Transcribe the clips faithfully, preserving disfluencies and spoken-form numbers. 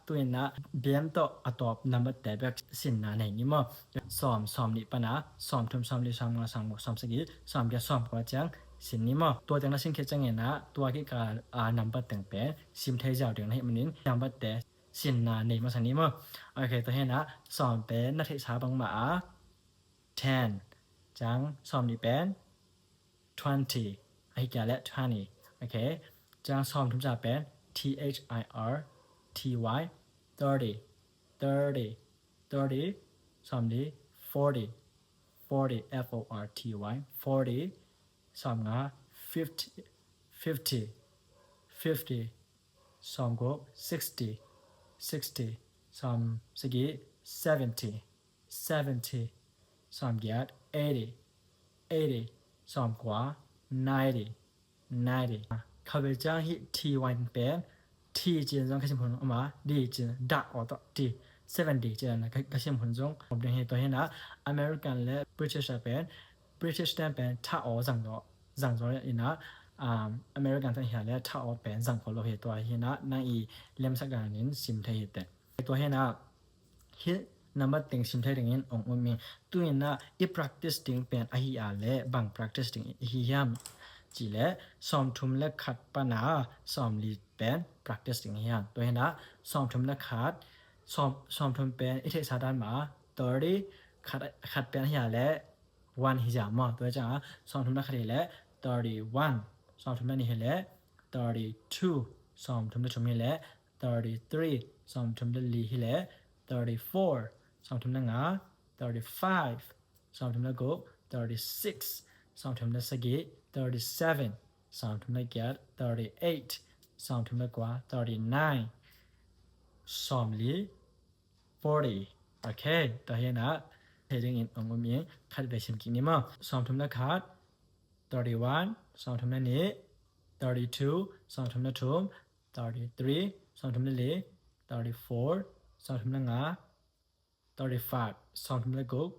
Tu-in ah bem tawh a tawp nambat te bek sinna nei ni maw. Sawm, sawm nih pana sawm thum, sawm li, sawm nga, sawm guk, sawm sagih, sawm giat, sawm kua ciang sin ni maw. Tua teng na sin khit ciangin ah tua kikal a nambat teng pen sim thei ziau ding na hih manin nambat te sinna nei masa ni maw. Ok, tua hi-in ah sawm pen na theihsa bangmah a ten, ciang sawm nih pen twenty, ahi kia le twenty. Ok, ciang sawm thum ca pen T H I R T Y, thirty, thirty, thirty. Sawm li forty, forty, F O R T Y, forty. Sawm nga fifty, fifty, fifty. Sawm guk sixty, sixty. Sawm sagih seventy, seventy. Sawm giat eighty, eighty. Sawm kua ninety, ninety. Khatvei ciang hih T Y pen T ci-in zong ka sim hun om a, D ci-in dah aw tawh T, seventy ci-in ka, ka sim hun zong om ding hi. Tua hi-in ah American le British a pen, British ten pen thah aw zang zaw, zang zaw in ah, um, American ten hi a le thah aw pen zang khol lo hi. Tua hi-in ah nang i lemsak dingin sim thei hi teh. Tua hi-in ah hih nambat teng sim thei dingin ong um ing. Tu-in ah i practice ding pen ahi a le bang practice ding i hi hiam cih leh sawm thum le khat pana sawm li pen practice ding hi hang. Tua hi-in ah sawm thum le khat, sawm, sawm thum pen i theihsa dan mah thirty, khat, khat pen ahi a le one hi zia maw. Tua hi ciang ah sawm thum le khat hi leh thirty one, sawm thum le nih hi leh thirty two, sawm thum le thum hi leh thirty three, sawm thum le li hi leh thirty four, sawm thum le nga thirty five, sawm thum le guk thirty six, sawm thum le sagih thirty seven, sawm thum le giat thirty eight, sawm thum le kua thirty nine, sawm li forty. Ok, tua hi-in ah thei dingin ong um ing. Khatvei sim kik ni maw. Sawm thum le khat thirty one, sawm thum le nih thirty two, sawm thum le thum thirty three, sawm thum le li thirty four, sawm thum le nga thirty five, sawm thum le guk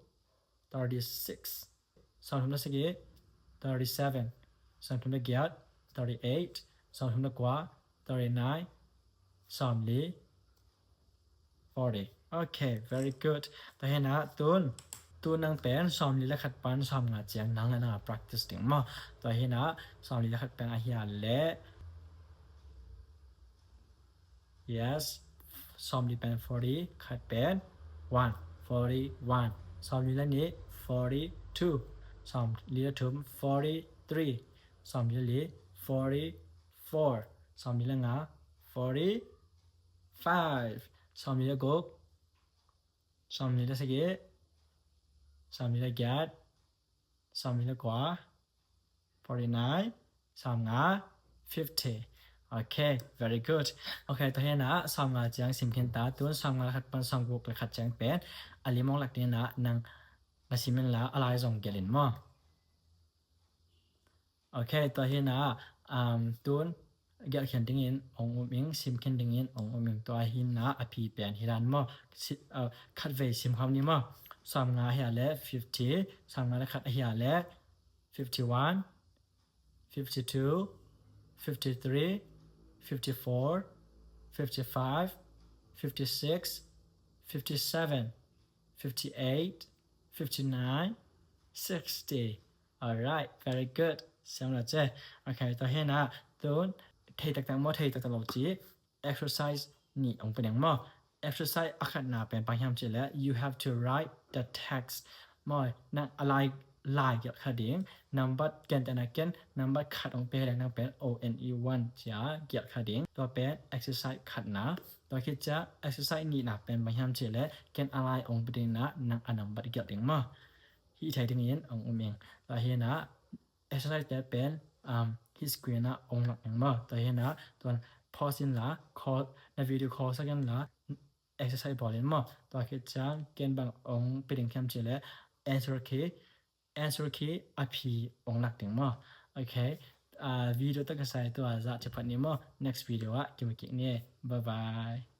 thirty six, sawm thum le sagih thirty seven, sawm thum le giat thirty eight, sawm thum le kua thirty nine, sawm li forty. Ok, very good. Tua hi-in ah tun, tu nang pen sawm li le khat pan sawm nga ciang nang le nang a practice ding maw. Tua hi-in ah sawm li le khat pen ahi a le, yes, sawm li pen forty, khat pen one, forty one. Sawm li le nih forty two. Sawm li le thum forty three. Sawm li le li forty four. Sawm li le nga forty five. Sawm li le guk, sawm li le sagih, sawm li le giat, sawm li le kua forty nine, sawm nga fifty. Ok, very good. Ok, tua hi-in ah sawm nga ciang sim khin ta. Tun sawm nga le khat pan sawm guk le khat ciang pen a lim ong lak dingin ah nang na sim inla a lai zong gelh in maw. Ok, tua hi-in ah, um, tun gelh khin dingin ong um ing, sim khin dingin ong um ing. Tua hi-in ah a pi pen hi dan maw. Si-, uh, khatvei sim khawm ni maw. Sawm nga ahi a le fifty, sawm nga le khat ahi a le fifty one, fifty two, fifty three, fifty four, fifty five, fifty six, fifty seven, fifty eight, fifty nine, sixty. Alright, very good. Siam lo ce. Ok, tua hi-in ah tun thei taktak maw, thei taktak lo ci exercise nih ong pe ding maw. Exercise a khatna pen bang hiam cih leh you have to write the text maw. Nang a lai, lai gelh kha ding. Nambat, gentehna ken nambat khat ong pe hi leh nang pen O N E one ci-a gelh kha ding. Tua pen exercise khatna. Tua khit ciang exercise nihna pen bang hiam cih leh ken a lai ong pe ding in ah nang a nambat gelh ding maw. Hih thei dingin ong um ing. Tua hi-in ah exercise te pen, um, hih screen ah ong lak ning maw. Tua hi-in ah tuan pause inla, call, na video call sak inla exercise bawl in maw. Tua khit ciang ken bang ong pe ding hiam cih leh answer key, answer key a pi ong lak ding maw. Ok. Ah, video tawh kisai tua zah ci phat ni maw. Next video ah kimu kik ni. Bye bye.